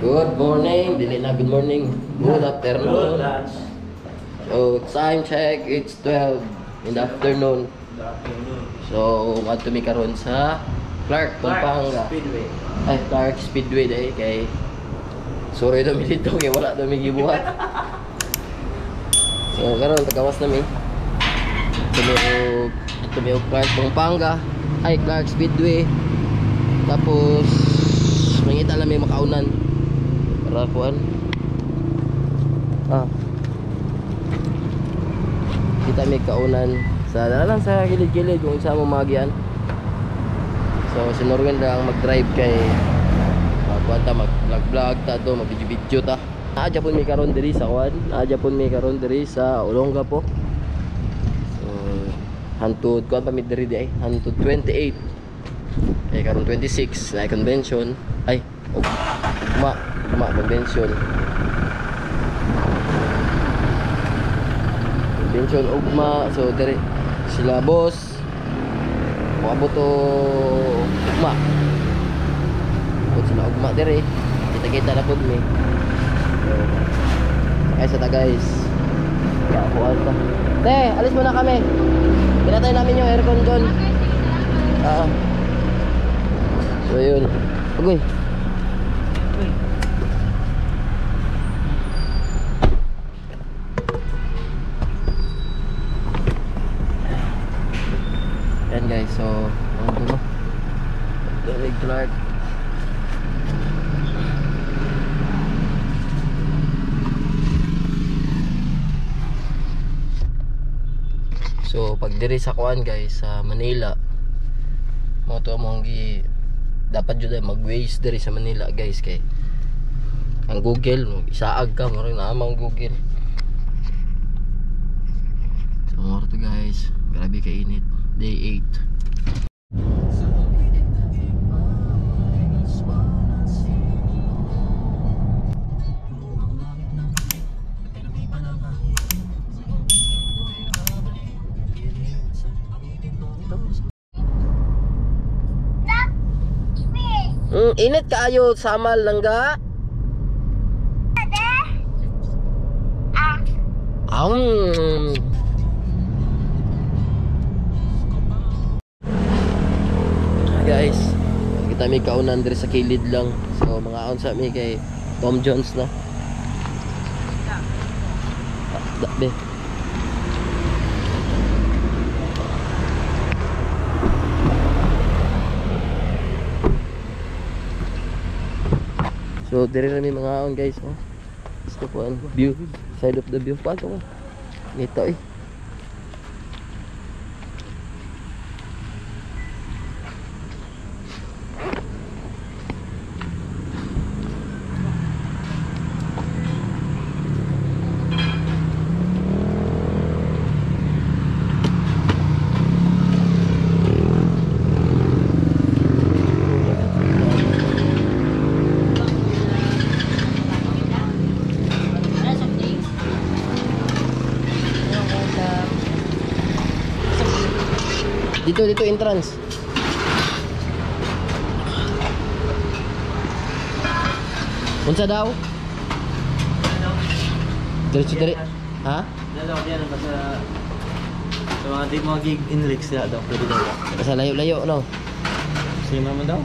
Good morning, dili na good morning. Good afternoon. Good lunch. So, time check, it's 12 in the afternoon. Good afternoon. So, adto mi karon sa Clark, Pampanga. Speedway. Ay, Clark Speedway day kay sorry daw mi dito kay wala daw mi gibuhat. So, karon tagawas na mi. Tumi og Clark, Pampanga. Ay, Clark Speedway. Tapos mangita lang mi makaunan. Para kuan. Ah. Kita may kaunan sa lang sa gilid-gilid kung saan mo magian. So si Norwin lang mag-drive kay kuan ta, mag-vlog-vlog ta do, mag-video-video ta. Naa japon mi karon diri sa kuan, naa japon mi karon diri sa Olongapo. So hantud kuan pa mi diri di ay, hantud 28. Kay karon 26 na convention. Ay, ugma, ugma convention. Convention ugma, so diri sila boss. Moabot to ugma. Abot sila ugma diri. Kita-kita na pud mi. So, sakay sa ta guys. Kakuan ta. Te, alis muna kami. Pinatay namin yung aircon doon. Ah. So yun. Agoy. Yan guys, so ano to? Derek Clark. So pag diri sa kuan guys sa Manila, mo to among gi dapat jud ay mag-waste diri sa Manila guys kay ang Google isaag ka mo rin naamang Google. So mo to guys, grabe ka init. Day 8. Init kaayo samal langga. Guys, kita may kaunan diri sa kilid lang. So mga aon sa mi kay Tom Jones na. Be. So diri na mi mga aon guys, oh. Gusto po ang view, side of the view pa to. Nito eh. Dito, dito entrance. Unsa daw? Diretso diri. Ha? Dalaw yan basta sa mga di mga gig in lakes sila daw pwede daw. Basta layo-layo no. Same naman daw.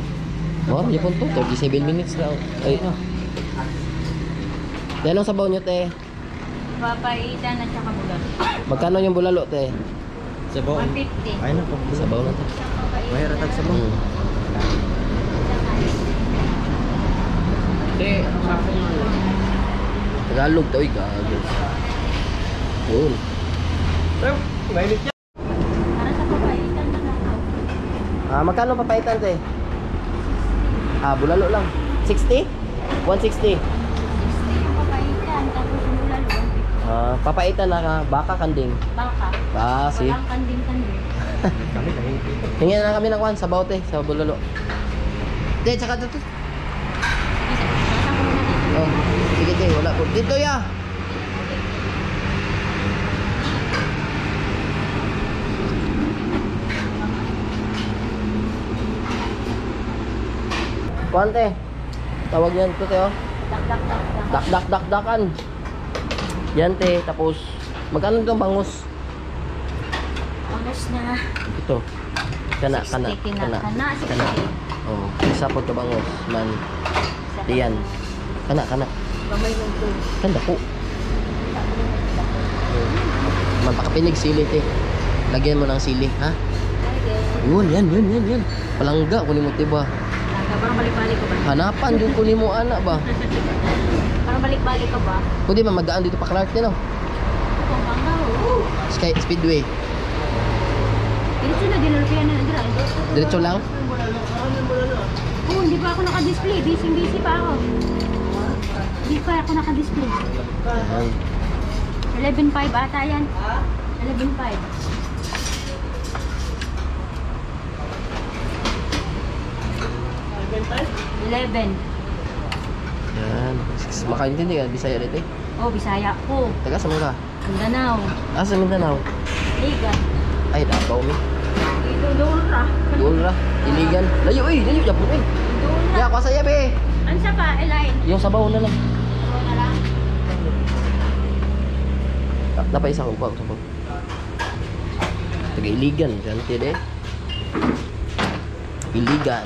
Moro gyapon to, 37 minutes lang. Ay. Te, anong sabaw nyo, te? Papaitan at saka bulalo. Magkano yung bulalo, te? Sabaw. 150. Ay na po. Sabaw na to. Mahirap tag sabaw. Te, Tagalog to, oy, gago. Yun. Mainit yan. Para sa papaitan na lang. Ah, magkano papaitan, te? Ah, bulalo lang. 60? 160. 60 yung papaitan, tapos yung bulalo 150. Ah, papaitan na ka, baka kanding. Baka. Ah, si. Walang kanding-kanding. Kami kami. Hingin na kami ng kwan, sabaw te, sa bulalo. Te, tsaka dito. Isa ko muna dito. Oh, sige te, wala po. Dito ya. Kuan te. Tawag yan to te oh. Dak dak dak dak. Dak dak dak dakan. Yan te, tapos magkano itong bangus? Bangus na. Ito. Kana kana 60 kina- kana. Kana, 60. Kana. Oh, isa po ka bangus man. Isa ka Diyan. bangus. Kana kana. Gamay mong to. Kanda ko. Man pakapinig sili te. Lagyan mo ng sili, ha? Yun, yan, yun, yan, yan. Palangga kunin mo tiba. Parang balik-balik ka ba? Hanapan jud kunin mo ana ba. Parang balik-balik ka ba? Pwede ba magaan dito pa Clark din, no? Pampanga, oo. Sky Speedway. Diretso na, dinulpian na dira. Diretso lang. Oo, hindi pa ako naka-display. Busy-busy pa ako. Hindi pa ako naka-display. Ayan. 11.5 ata yan. 11.5. 11. Yan. Makaintindi ka Bisaya dito eh. Oh, Bisaya ko. Taga sa mga ka? Mindanao. Ah, sa Mindanao. Liga. Ay, Davao mi. Dito, doon ra. Doon ra. Iligan. Layo eh, layo japon eh. Doon ra. Ya, ako sa be. Ano pa, Elaine? Yung sabaw na lang. Ano na lang? Napay isa kong kuha sabaw. Taga Iligan, yan tide. Iligan.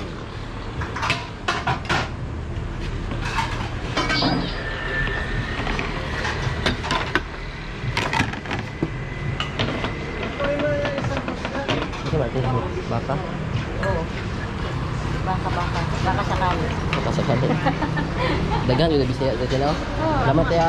Ito ba? Ito baka? Oo. Baka, baka. Baka sakali. Baka sakali. Dagan yun na Bisaya dito na. Oo. Salamat ya.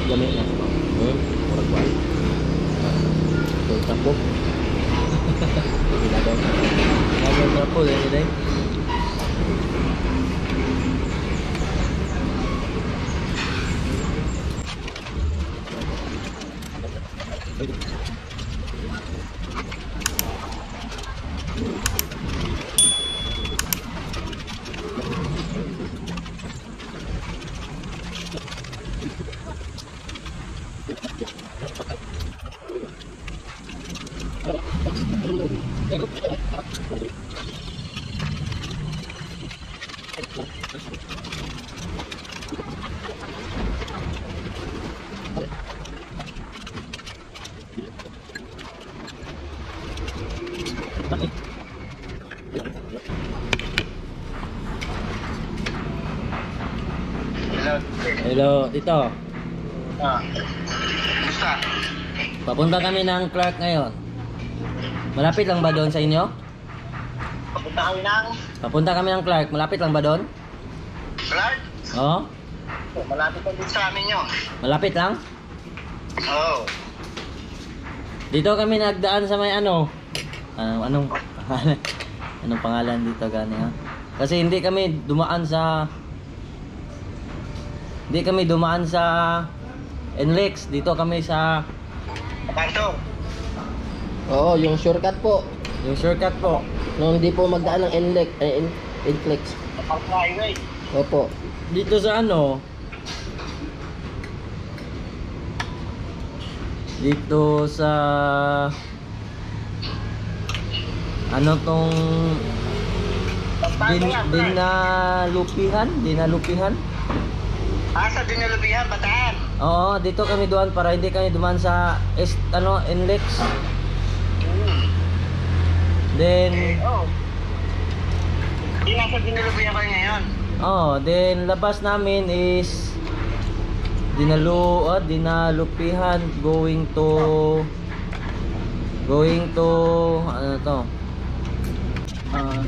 Gamit na. Murag ba? Ito tapo. Ginagawa. Gagawin trapo, dahil dahil. Hello. Hello, dito. Ah. Kumusta? Papunta kami ng Clark ngayon. Malapit lang ba doon sa inyo? Papunta kami ng Papunta kami ng Clark. Malapit lang ba doon? Clark? Oo? Oh, malapit lang din sa amin yun. Malapit lang? Oo. Oh. Dito kami nagdaan sa may ano. Ano, anong pangalan? Anong pangalan dito gani ha? Kasi hindi kami dumaan sa NLEX. Dito kami sa Kanto. Oo, yung shortcut po. yung shortcut po. Nung hindi po magdaan ng NLEX, eh, NCLEX. Park Highway. Opo. Dito sa ano? Dito sa ano tong Pampanga din, yan, Clark. dinalupihan? Dinalupihan? Ah, sa Dinalubihan, Bataan. Oo, dito kami doon para hindi kami dumaan sa S, ano, NLEX. Hmm. Then, Oh. Hindi nasa Dinalubihan kayo ngayon. oh, then labas namin is dinalupihan going to ano to? Ah,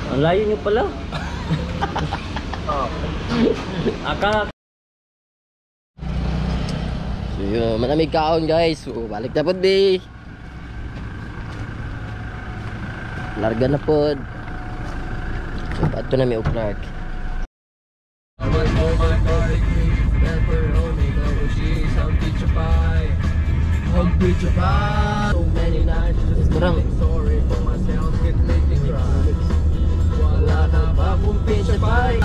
Ang layo nyo pala. Akala So yun, manamig kaon guys. So, balik na pod be. Larga na pod. So paadto na mi og Clark. Kurang. Wala na ba kung pizza pie?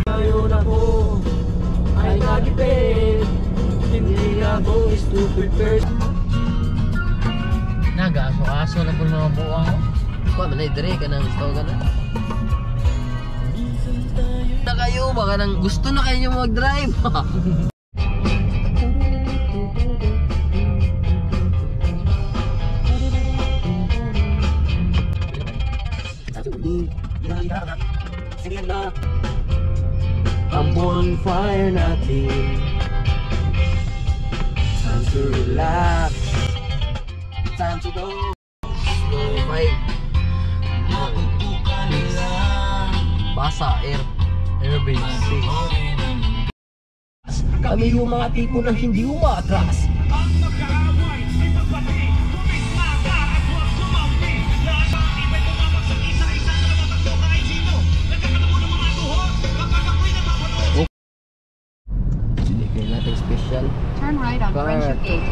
Ngayon ako ay nagipit. Hindi ako stupid person. Nag-aso-aso lang po mga buwang. Kuha man ay dire ka nang gusto ka na. Na kayo baka nang gusto na kayo mag-drive. Ang bonfire natin. Time to relax. Time to go. So, five. Basa, air. Airbase. Kami yung mga tipo na hindi umaatras. Hindi kayo natin special. Turn right on Correct. Friendship Gate.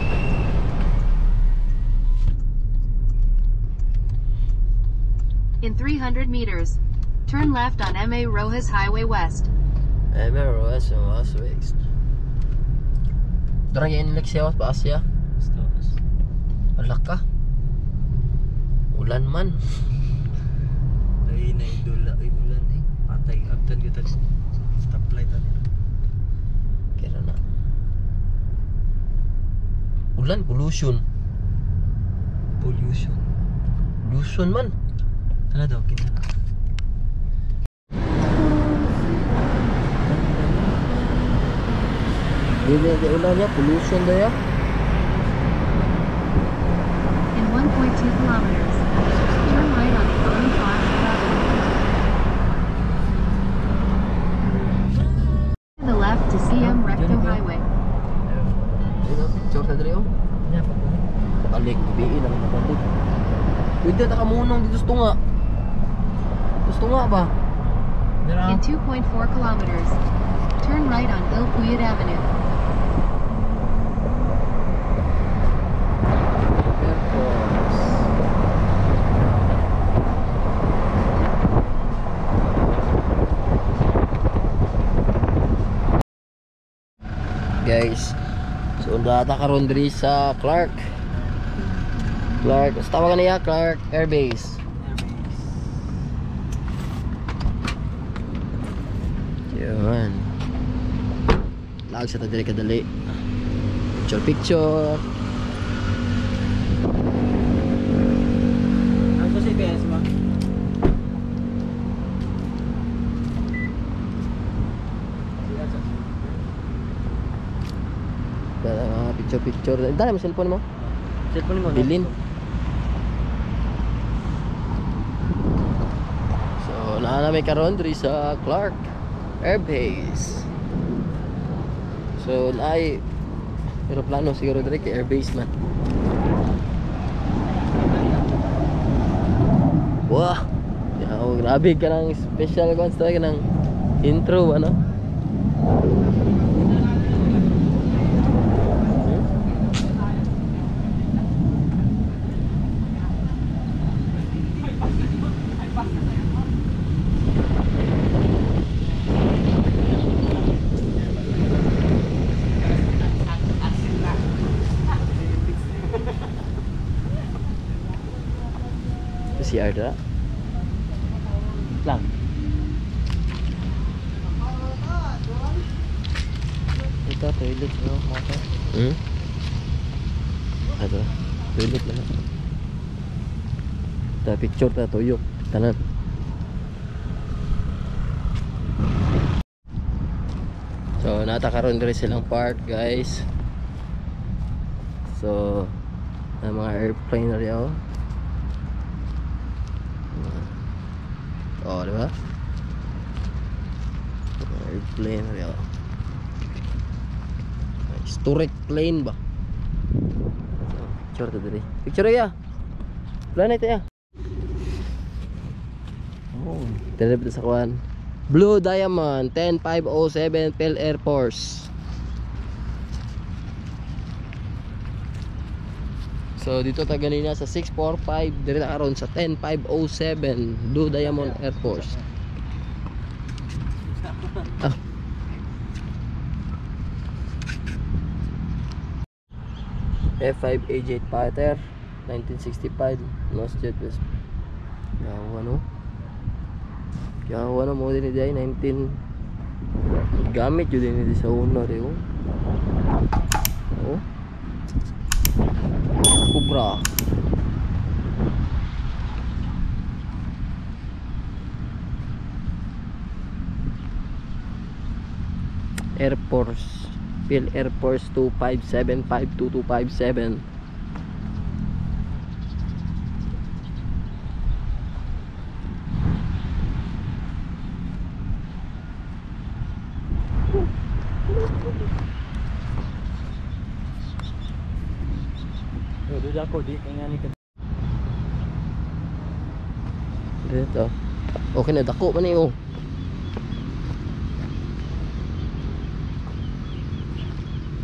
In 300 meters, turn left on MA Rojas Highway West. MROS and West. Darang yan siya pa Asia. Alak ka. Ulan man. Ay, naidula. Ay, ulan eh. Patay. Abtan kita. Stoplight ano. Kira na. Ulan, pollution. Pollution. Pollution man. Tara daw, kinala. Dili di ulan ya, pollution da ya. In 1.2 kilometers, turn right on the Owen Fox Avenue. To the left to CM Recto Highway. Dito picture ta diri oh. Nya pa po. Balik, gabi lang na balik. Pwede ta kamunong dito sa tunga. Gusto nga ba? Dara. In 2.4 kilometers, turn right on Il Puyat Avenue. Air Force. Guys, so data karon diri sa Clark. Clark, basta tawagan niya Clark Air Base. Yun. Lag sa ta diri kadali. Picture picture. Ang sa CPS ba? Dala mga picture picture. Dala mo cellphone mo. Cellphone mo. Bilin. So, naa na may karon diri sa Clark Air Base. So, naay eroplano siguro diri kay Air Base man. Wah. Yaw, grabe ka ng special kwan sa ka ng intro ano. CR dra. Lang. Ito, toilet bro. Motor. Ato. Toilet na lang. Ta picture ta tuyok tanan. So nata karon diri silang park, guys. So ang mga airplane na rin, oh. Oh, di ba? Mga airplane na rin, oh. Historic plane ba? So, picture to diri. Picture ya. Planet ya. Oh. Dili sa kuan. Blue Diamond 10507 Phil Air Force. So dito ta ganina sa 645, diri na karon sa 10507 Blue Diamond Air Force. Ah. F5 AJ Fighter 1965 Lost Jet West. Yawa no. Yawa no mo din ni 19 gamit yun din ni sa una rin, oh. Oh. Cobra. Air Force Phil Air Force 25752257. Duda ko di kay ngani ka. Dito. Okay na dako man ni, oh.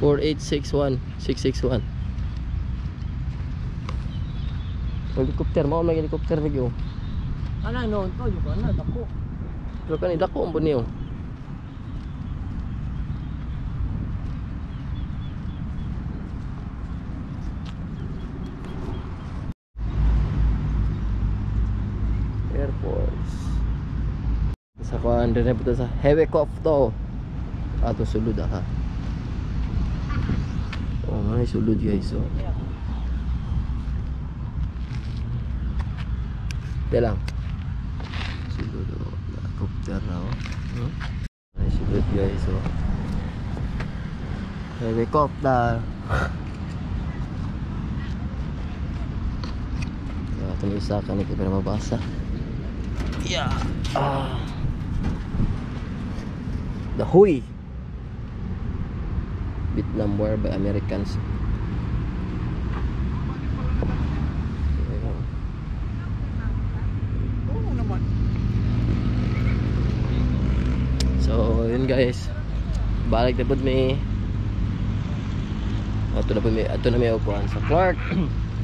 4861 661. Helicopter mao may helicopter lagi, oh. Ana no, to yo kana dako. Pero kani dako ang buni, oh. Air Force. Sa kuan din na sa helicopter. Ato sulod ah. Oh, may sulod guys, oh. Di lang. Sulod, oh. Helicopter na, oh. Hmm? May sulod guys, oh. Helicopter. So, ito yung isa kanina pero mabasa. Yeah. Ah. The Huy. Vietnam War by Americans. So, yun guys. Balik na pud mi. Ato na pud mi, ato na mi upuan sa Clark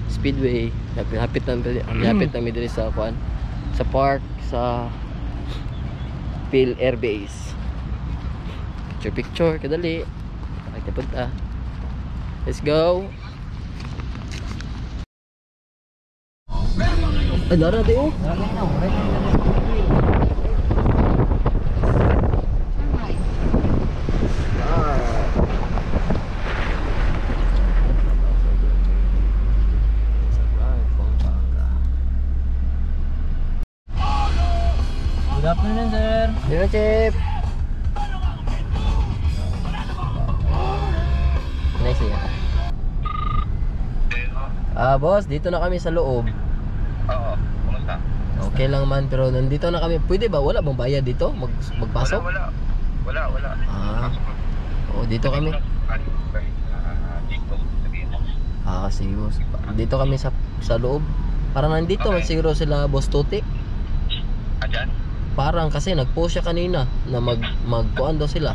Speedway. Hapit na hapit na mi diri sa kuan sa park sa Phil Air Base. Picture picture kadali. Balik na pud ta. Let's go. Ay, dara di, oh. Good afternoon, sir. Dinner, Chip. Nice niya. Ah, boss, dito na kami sa loob. Oo, kumusta? Okay lang man, pero nandito na kami. Pwede ba? Wala bang bayad dito? Magpasok? Wala, wala. Wala, wala. Ah. Oo, dito kami. Ah, sige boss. Dito kami sa loob. Parang nandito man Okay. siguro sila Boss Tuti. Ah, dyan? Parang kasi nag-post siya kanina na magkuan daw sila.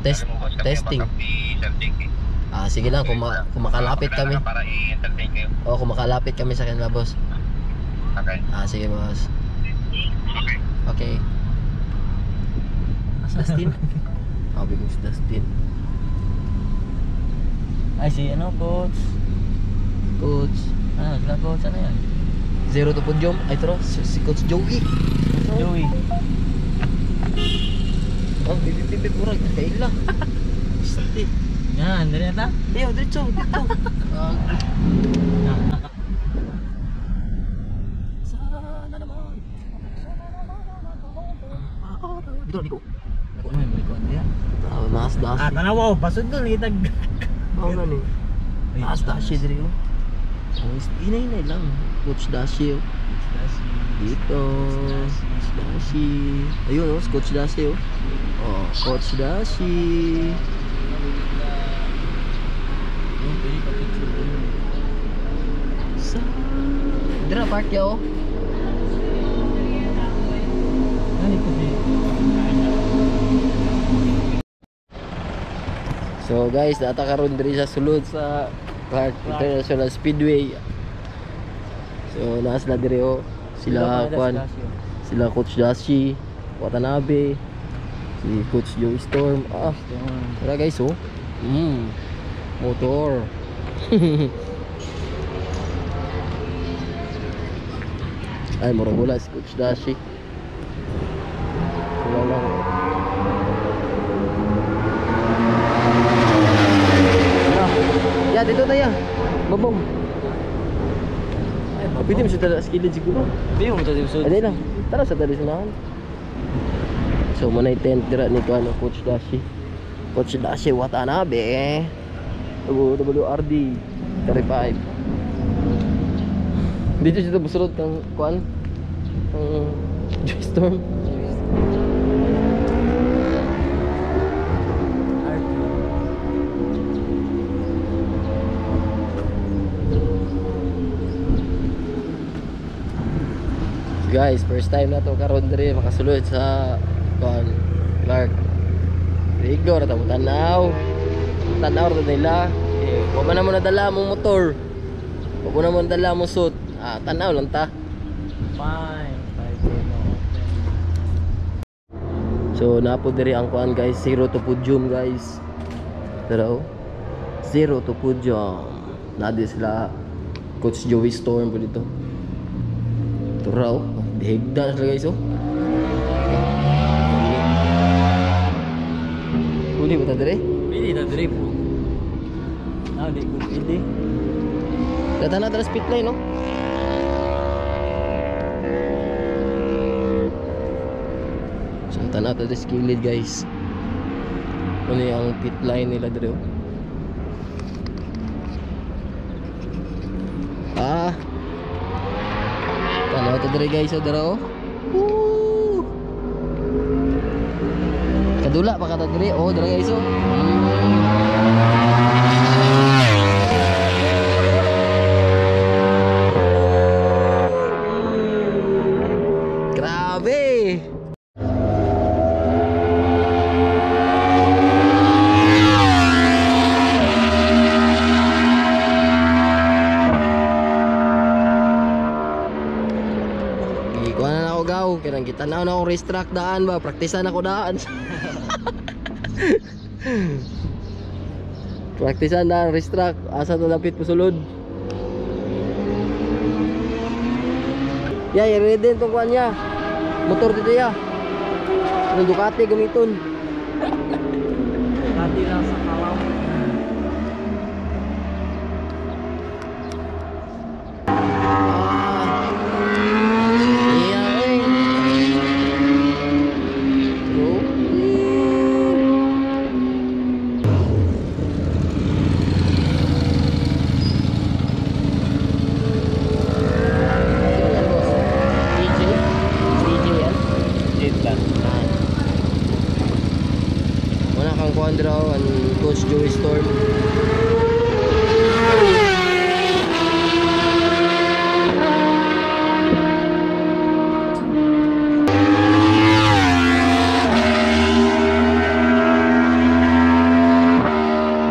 Test Sabi mo, boss, kami testing. backup ni Sir Jake, eh. Ah, sige lang kung, kung makalapit Wala kami. na para i-entertain kayo. O kung makalapit kami sa kanila, boss. Okay. Ah, sige boss. Okay. Okay. Dustin? Oh, bigong si Dustin. Ay si ano coach. Coach. Ano sila coach ano yan? Zero to podium. Ay, tara, si Coach Joey. Joey. Oh, bibib murag kaila. Sti. Yan, dali na ta. Yo, diretso, dito. Ah. Sana naman. Dito, Nico. Uy, may konti yan. Ah, Naas dashi. Ah, tanawa, pasod doon kitag. Mao na ni. Naas dashi diri oh. Oh, inay-inay lang. Coach Dashi oh. Dito. Coach Dashi. Ayun oh, Coach Dashi oh. Oh, Coach Dashi. Sa Dira park ya oh. So guys, nata karon diri sa sulod sa Clark International Speedway. So naa sila diri oh. Sila kwan, sila Coach Dashi, Watanabe, si Coach Joey Storm. Ah, tara guys oh. Motor. Ay, murag wala si Coach Dashi. Wala lang. Ya, dito tayo. Babong. Ay, pwede mo siya sa kilid siguro. Pwede mo siya sa Ade lang. Tara sa tali sinahan. So, muna yung tent dira ni ano, Coach Dashi. Coach Dashi Watanabe. WRD 35. Dito siya busulod kang kuan. Ang Joystorm. Guys, first time na to karon diri makasulod sa kuan Clark. Rigo ra ta tanaw. Tanaw ra nila. Eh, wa man na mo nadala mong motor. Wa mo na mo nadala mong suit. Ah, tanaw lang ta. Fine. 5 open. So napo diri ang kuan guys, zero to podium guys. Pero zero to podium. Nadi sila Coach Joey Storm po dito. Turaw, dihigda sila guys oh. Uli ba ta diri? Pwede na diri po. Ah, di ko pwede. Data na tara speed line no. So tanaw ta sa kilid guys. Ano yung pit line nila diri oh. Ah. Tanaw ta diri guys oh dira oh. Woo! Kadula pa ka ta diri oh dira guys oh. Grabe! Gikuha na ako gaw. Kaya kita na akong racetrack daan ba. Praktisan ako daan. Praktisan daan racetrack. Asa to lapit pusulod. Ya, i-ready din tong kuan niya. Motor dito ya. Ang Ducati gamiton. Dati lang sa kalaw. Ah. Iya, eh. Oh. Sino yan, boss? DJ? DJ yan? Dito. Wala kang kuan draw ang Coach Joey Storm.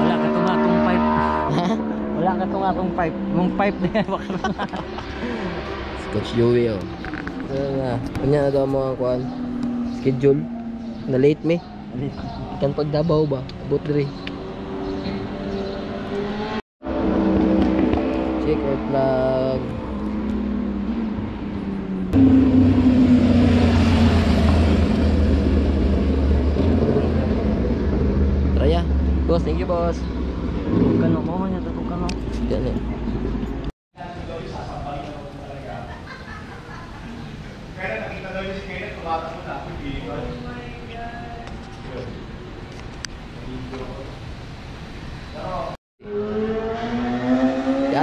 Wala ka tungatong pipe. Ha? Wala ka tungatong pipe. Yung pipe na yan baka. Si Coach Joey oh. Ano na? Kanya na daw mga kuan. Schedule. Na late me. Ikan pagdabaw ba? Abot diri. Check or plug. Tara ya. Boss, thank you boss. Tukan mo niya tukan mo. Yan eh.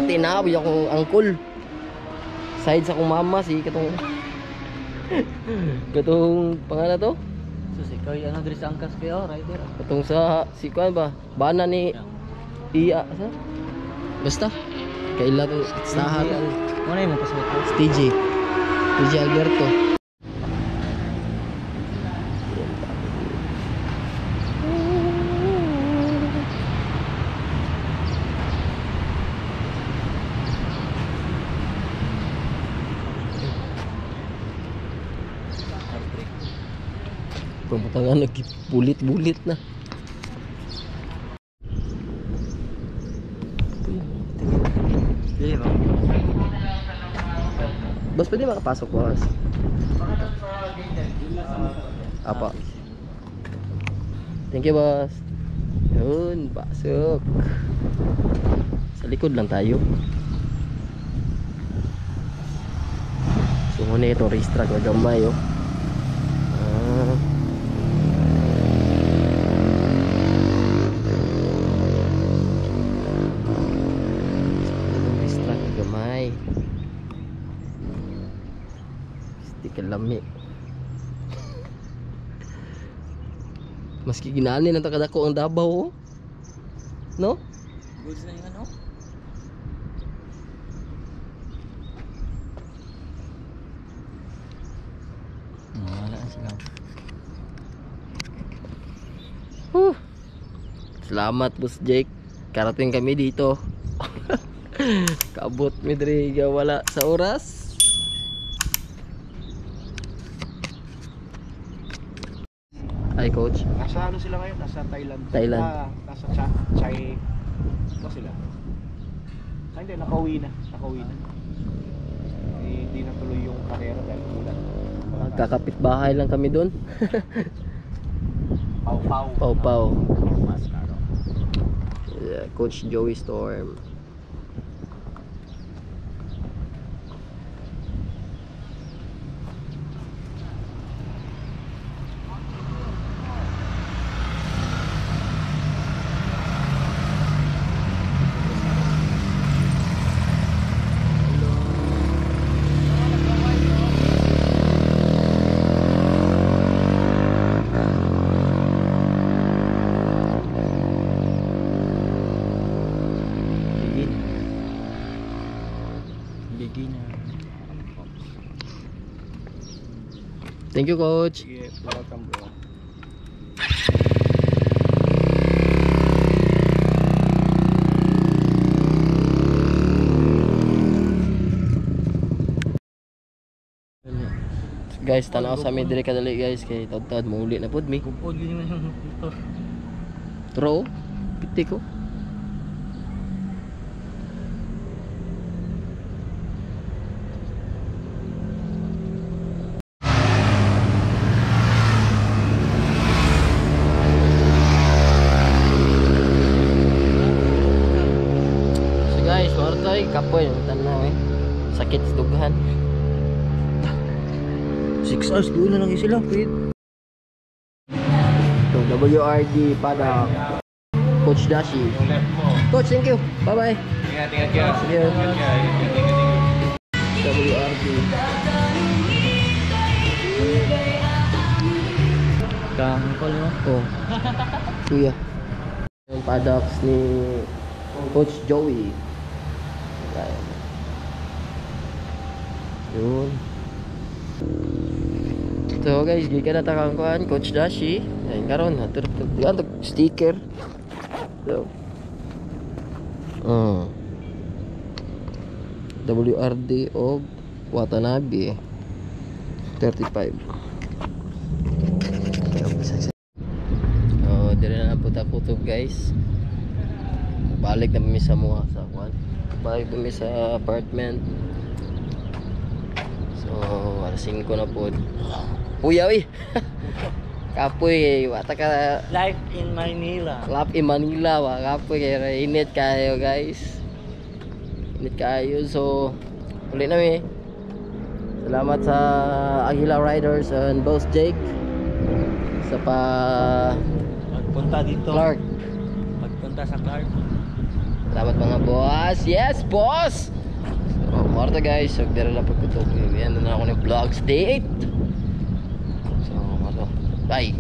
Dati na akong angkol. Side sa akong mama si katong katong pangalan to? Sus, ikaw yung ano diri sa angkas kayo, rider. Katong sa si kuan ba? Bana ni Iya sa? Basta kaila tong sahat. Mo na yung pasok ko. TJ. TJ Alberto. Pumunta nga nagbulit-bulit na. Dili ba? Boss, pwede makapasok, boss? Apa. Thank you, boss. Yun, pasok. Sa likod lang tayo. So, muna itong racetrack na gamay, oh. Ah. Itong racetrack na gamay. Hindi ka lami. Maski ginani ng takadako ang Davao, oh. No? Goods na yung ano? Wala na sila. Whew. Salamat, Boss Jake. Karating kami dito. Kaabot mi diri wala sa oras. Hi, coach. Nasa ano sila ngayon? Nasa Thailand. Thailand. Ah, nasa Chai. Ano sila? Ah, hindi, nakauwi na. Nakauwi na. Eh, hindi na tuloy yung karera dahil ulan. Kakapit bahay lang kami doon. Pau Pau. Pau Pau. Mas laro. Yeah, Coach Joey Storm. Begin. Beginner. Thank you, Coach. Sige, welcome bro. Guys, tanaw sa amin diri kadali guys kay taud-taud muuli na pud mi. Kupod yun yung motor. Tro, piti ko. So guys, wartoy kapoy tanaw eh. Sakit sa dughan. 6 hours doon na lang sila, Fred. So, WRD para Coach Dashi. Yung left mo. Coach, thank you. Bye-bye. Ingat, ingat kayo. Sige. Ingat kayo. Ingat, ingat, ingat. WRD. Kangkol mo. Oh. Kuya. Yung paddocks ni Coach Joey. Ayan. Yun. So guys, gikan na ta kang kuan Coach Dashi. Ayun karon, ato sticker. So. WRD og Watanabe 35. Oh, dire na po ta kutob guys. Balik na kami sa mga sa kuan. Balik kami sa apartment. So, alas 5 na po. Puyaw eh. Kapoy, wata ka Life in Manila. Life in Manila wa kapoy kay init kayo guys. Init kayo. So, uli na mi. Salamat sa Agila Riders and Boss Jake sa pa Pagpunta dito. Clark. Pagpunta sa Clark. Salamat, mga boss. Yes, boss! So, Marta guys, so dira lang pagkutok. Yan na ako ng vlogs day 8. So, mato. Bye.